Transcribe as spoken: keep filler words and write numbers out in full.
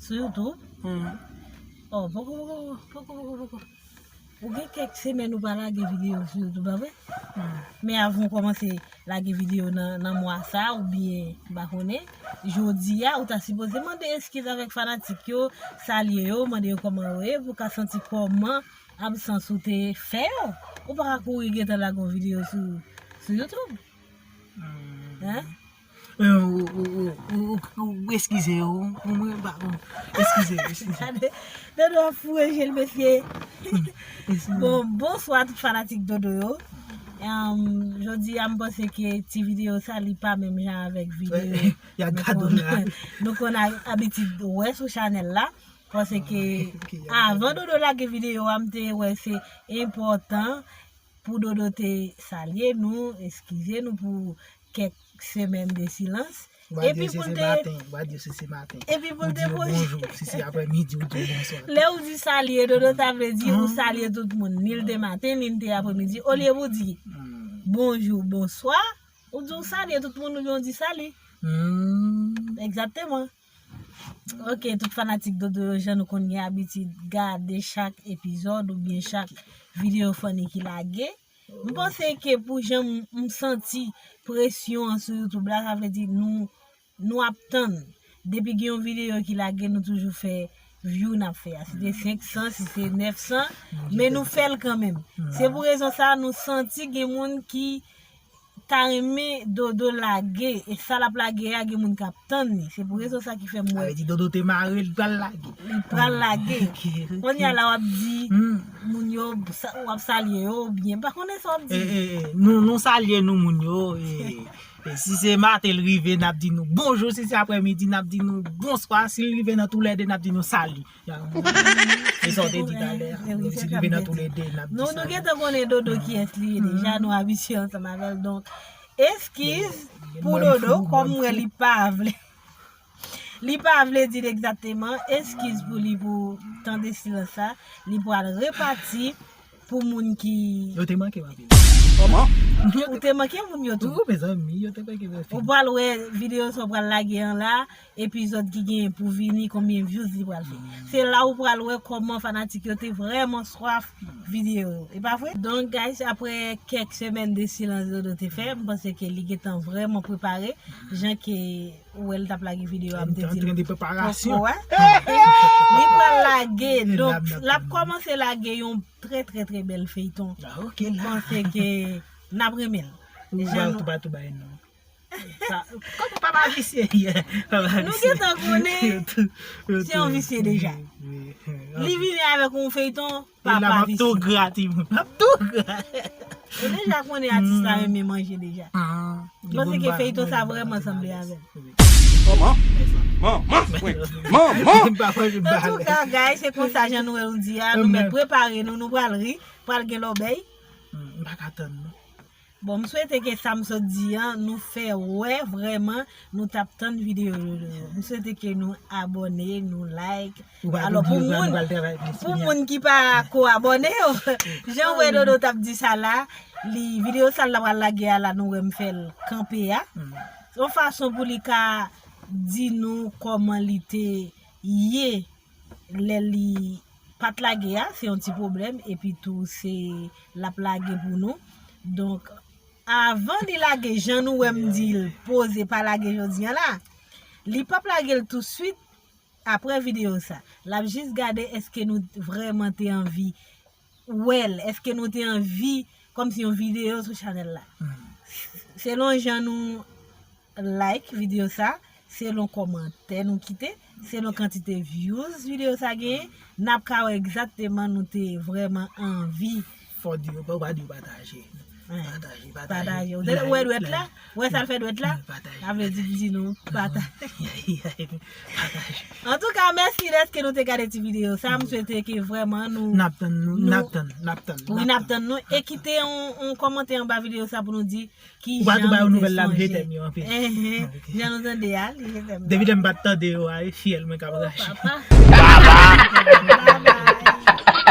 Sou YouTube? Hmm. Oh, poko, poko, poko, poko, poko. Ou gen kèk semèn ou pa lage videyo sou YouTube, pa vre? Hmm. Men avan w kòmanse lage videyo nan, nan mwa sa, oubyen, m pa konnen, jodi a, ou ta sipoze mande eskiz avèk fanatik yo, salye yo, mande yo kòman yo ye, pou w ka santi kòman absans ou te fè yo. Ou pa ka kouri gentan lage yon videyo sou, sou YouTube. Hmm. Hein? Eh, ou, ou, ou, ou, ou, ou eskize yo, ou, mwen pa, ou, eskize, eskize. Gade, Dodo ap foure je l, mesye. Eskize. Bon, bonswa tout fanatik Dodo yo. Em, jodi a, m panse ke ti videyo sa, li pa menm jan avèk videyo Y a nou gado konn, la. Nou konn a-, abitid wè sou chanèl la. Paske Ah, ok, y a avan gado. Dodo lage videyo a, m te wè se enpòtan pou Dodo te salye nou, eskize nou pou kèk semèn de silans. Ou pa di Epi yo si pou l se te maten, ou pa di yo si se maten. Epi pou Ou l di te yo poze bonjou, si se aprèmidi, ou di yo bonswa. Lè ou di salye, Dodo ta vle di ou Hmm. salye tout moun, ni l te maten, ni l te aprèmidi. Olye pou di Hmm. bonjou, bonswa, ou di ou salye tout moun, oubyen ou di sali. Hmm. Egzakteman. Ok, tout fanatik Dodo yo, jan nou konn gen abitid gade chak epizòd oubyen chak videyo funny ki lage. M panse ke pou jan m, m santi presyon an sou YouTube la, sa vle di nou, nou ap tann. Depi gen yon videyo ki lage, nou toujou fè view n ap fè a. Si se senk san, si se nèf san, men nou fè l kanmenm. Se pou rezon sa a, nou santi gen moun ki ta renmen Dodo lage, e sa l ap lage a, gen moun k ap tann li. Se pou rezon sa ki fè m Sa wè vle di Dodo te mare, li pral lage. Li pral lage. Ok, ok. Kounye a la, w ap di, Hmm. moun yo, sa, w ap salye yo, oubyen, m pa konnen sa w ap di. Eh, eh, eh, nou, nou salye nou, moun yo, eh, eh, si se maten l rive, n ap di nou bonjou, si se aprèmidi, n ap di nou bonswa, si l rive nan toulède, n ap di nou sali. E sa w te di talè a. Wi, wi, Donk, si li vin nan toulède, n ap di Nou, nou sa. gentan konnen Dodo kiyès li ye deja, nou abitye ansanm avè l. Donk, eskiz Gen pou mwen m Dodo, fou, kòm mwen m wè fou. li pa vle. Li pa vle di l egzakteman, eskiz pou li pou tan de silans sa, li pral repati pou moun ki Yo te manke m anpil. Kòman? Ou te manke moun yo tou. Wi, mezanmi, yo te manke m anpil. Ou pral wè videyo sa w pral lage an la, epizòd ki genyen pou vini, konbyen views li pral fè. Se la ou pral wè kòman fanatik yo te vrèman swaf videyo yo. E pa vre? Donk, guys, apre kèk semèn de silans Dodo te fè, m panse ke li gentan vrèman prepare. Jan ke ou wè l t ap lage videyo a, m te di l. Antren de preparasyon. Poko, wè. Li pral lage, donk, l ap kòmanse lage yon trè, trè, trè bèl feyton. Ah, ok, M la. panse ke n ap renmen l. Ou Jan va nou tou ba tou bay non. Sa, kòman papa visye ye? Papa Nou visye. gentan konnen Yo tou, yo se yon tou. visye deja. Wi, wi. Li vini avèk yon feyton, E la, papa m ap tou visye. gra, timoun. M ap tou gra. Ou deja konnen atis la renmen manje deja. Ah, M panse ke feyton sa vrèman sanble avè l. Kòman? Manman, mwen. Manman. M pa manje Antouka, guys, se konsa jan nou wè nou di a, nou mèt prepare nou, nou pral ri, pral gen lòbèy. Hmm, m pa ka tann, non. Bon, m swete ke sa m sot di an, nou fè wè vrèman nou t ap tann videyo yo. M swete ke nou abòne, nou like. Ou pa Alò, tou pou di yo, moun, nou pral travay plis pou kounye a. moun ki pa ko abòne yo, jan wè Dodo t ap di sa la, li, videyo sa l la pral lage a la, nou wè m fè l kanpe a. Mm. Se yon fason pou li ka di nou kòman li te ye lè li pa t lage a, se yon ti pwoblèm, epi tou se l ap lage pou nou. Donk, avan li lage, jan nou wè m di l poze pa lage jodi a la, li p ap lage l touswit apre videyo sa. L ap jis gade èske nou vrèman te anvi wè l, èske nou te anvi kòmsi yon videyo sou chanèl la. Hmm. Selon jan nou like videyo sa, selon kòmantè nou kite, selon kantite views videyo sa genyen, n ap ka wè egzakteman nou te vrèman anvi. Fò di yo, ou pa di yo pataje. Hein. Pataje, pataje. Pataje. Ou te wè dwèt la? Ou wè sa l fè dwèt la? Pataje. Sa vle di, di nou pataje. Pataje. Antouka, mèsi dèske nou te gade ti videyo sa. M swete ke vrèman nou N ap tann nou, nou n ap tann, n ap tann, Wi, n ap tann nou. E kite yon, yon kòmantè anba videyo sa pou nou di Ki Ou pa tou jan bay nou te nouvèl la, m sonje? Je t'aime yo anpil. Enhen. Ah, ok. Jan nou tande a, li je t'aime. Depi lè m pa t tande yo a, e fyèl mwen k ap Oh, rache. Papa. Bye bye.